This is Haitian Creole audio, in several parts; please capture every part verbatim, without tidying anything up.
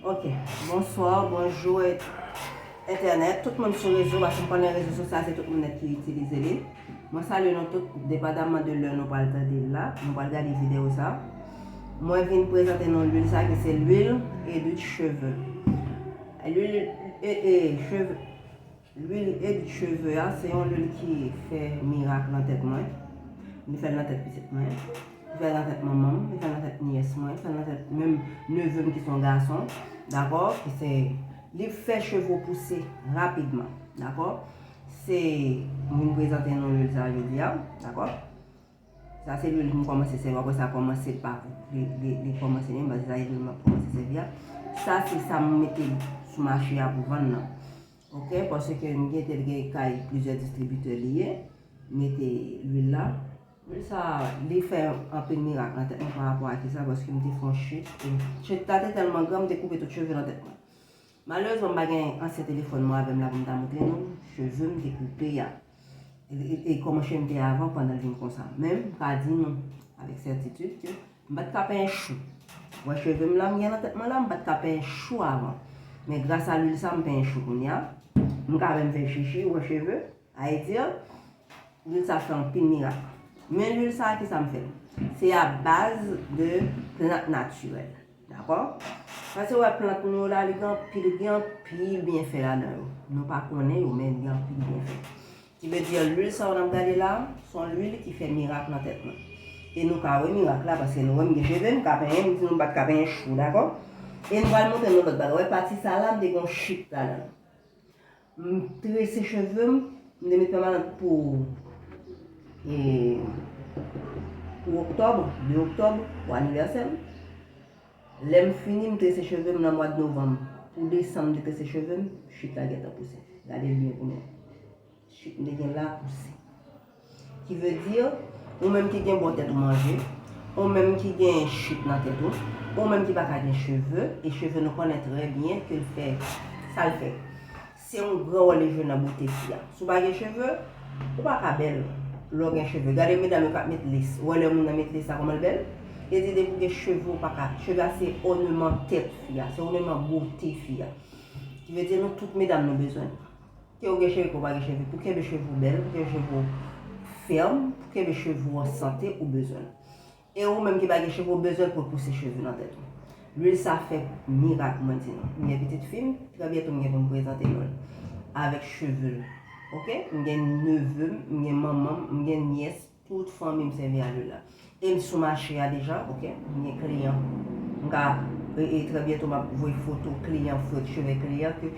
Ok, bonswa, bonjou, entènèt, tout moun sou rezo, paske m konnen rezo sosyal se tout moun nèt ki itilize li. Mwen salye nou tout, depandaman de lè nou pral tande l la, nou pral gade videyo sa. Mwen vin prezante nou lwil sa ki se lwil edwit cheve. Lwil e, e, cheve, lwil edwit cheve a, se yon lwil ki fè mirak nan tèt mwen. Li fè l nan tèt pitit mwen. Li fè l nan tèt manman m, li fè l nan tèt nyès mwen, li fè l nan tèt menm neve m ki se yon gason, dakò? Ki se, li fè cheve w pouse rapidman, dakò? Se, m vin prezante nou lwil sa jodi a, dakò? Sa se lwil m kòmanse sèvi, apre sa kòmanse pa, li, li, li kòmanse menm, paske sa se lwil m ap kòmanse sèvi a. Sa se sa m mete sou mache a pou vann nan. Ok, paske m gen te gen kay plizyè distribitè li ye, mete lwil la. Lwil sa, li fè anpil mirak nan tèt mwen pa rapò a kisa, paske m te fè yon chit. E chit la te tèlman gran, m te koupe tout cheve nan tèt mwen. Malerezman, m pa gen ansyen telefòn mwen avè m la pou m ta montre nou cheve m te koupe a. E, e, e kòman cheve m te ye avan pandan l vin konsa. Men, m ka di nou, avèk sètitid, ke m pa t ka penyen chou. Wè cheve m la, m gen nan tèt mwen la, m pa t ka penyen chou avan. Men gras a lwil sa, m penyen chou kounye a. M ka menm fè chichi, wè cheve. Ayiti an, lwil sa fè anpil mirak. Men lwil sa, kisa m fè l? Se a baz de plant natirèl. Dakò? Paske wè plant nou yo la, li gen anpil, gen anpil byenfè ladan yo. Nou pa konnen yo, men li gen anpil byenfè. Ki vle di, lwil sa w ap gade la, se yon lwil ki fè mirak nan tèt mwen. E nou ka wè mirak la, paske nou wè m gen cheve, m ka penyen, m di nou m pa t ka penyen chou, dakò? E m pral montre nou lòt bagay. Wè pati sa la, m te gen yon chit ladan l. M trese cheve m, m te met pèmanan pou, e, pou oktòb, de oktòb, pou anivèsè m. Lè m fini, m trese cheve m nan mwa de novanm. Pou desanm, m te trese cheve m, chit la gentan pouse. Gade l byen kounye a. Chit m te gen la pouse. Ki vle di, ou menm ki gen bò tèt ou manje, ou menm ki gen chit nan tèt ou, ou menm ki pa ka gen cheve, e cheve nou konnen trè byen ke l fè sa l fè. Se yon gran wòl li jwe nan bote fi a. Si w pa gen cheve, ou pa ka bèl lè w gen cheve. Gade medam yo k ap met lès. Ou wè lè moun nan met lès la kòman l bèl? E di depi w gen cheve, ou pa ka. Cheve a se òneman tèt fi a. Se òneman bote fi a. Ki vle di nou tout medam nou bezwen l. Ke w gen cheve, ke w pa gen cheve, pou kenbe cheve w bèl, pou kenbe cheve w fèm, pou kenbe cheve w an sante, ou bezwen l. E ou menm ki pa gen cheve, ou bezwen l pou l pouse cheve nan tèt ou. Lwil sa fè mirak, mwen di nou. M gen pitit fi m, trè byento m gen pou m prezante nou l. Avèk cheve l. Ok? M gen neve m, m gen manman m, m gen nyès, tout fanmi m sèvi a lwil la. E m sou mache a deja, ok? M gen kliyan. M ka, e, e, trè byento m ap voye foto kliyan, foto cheve kliyan, ke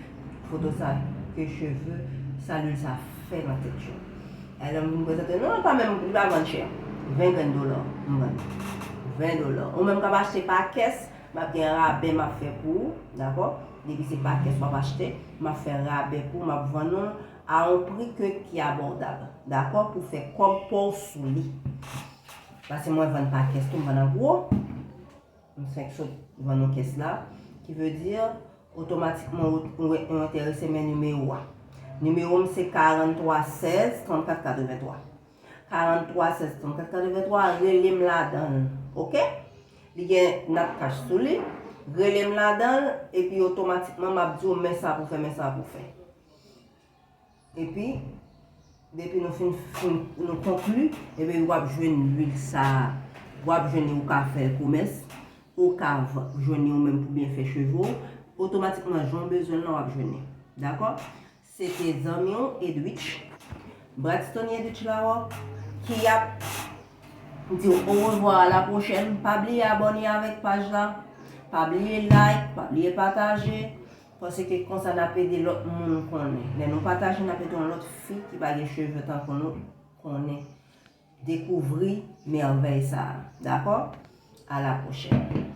foto sa, ke cheve sa, lwil sa fè nan tèt yo. Alò, m vin prezante, non, non, pa menm, li pa vann chè. Ven grenn dola, m vann. Ven dola. Ou menm k ap achte pa kès, m ap gen rabè m ap fè pou ou, dakò? Depi se pa kès w ap achte, m ap fè rabè pou ou, m ap vann ou l a yon pri ke, ki abòdab, dakò? Pou fè kòb pa w sou li. Paske mwen vann pa kès tou, m vann an gwo. M fenk sot vann yon kès la, ki vle di, otomatikman, ou, ou, ou enterese, men nimewo a. Nimewo m se karant twa sèz trannkat katrevenntwa. Karant twa sèz trannkat katrevenntwa, rele m ladan l, ok? Li gen nat kach sou li, rele m ladan l, epi otomatikman, m ap di w, men sa pou fè, men sa pou fè. Epi, depi nou fin, fin, nou konkli, epi w ap jwenn lwil sa a. W ap jwenn li, ou ka fè komès, ou ka v-, jwenn li ou menm pou byen fè cheve w. Otomatikman, jan w bezwen l lan, w ap jwenn li. Dakò? Se te zanmi w, Edwidge, Bradstone Edwidge Larocque, ki ap di w orevwa, a la pwochèn. Pa bliye abòne avèk paj la. Pa bliye like, pa bliye pataje. Paske konsa n ap ede lòt moun konnen. Lè nou pataje, n ap ede yon lòt fi ki pa gen cheve tankou nou konnen. Dekouvri mèvèy sa a. Dakò? A la pwochèn.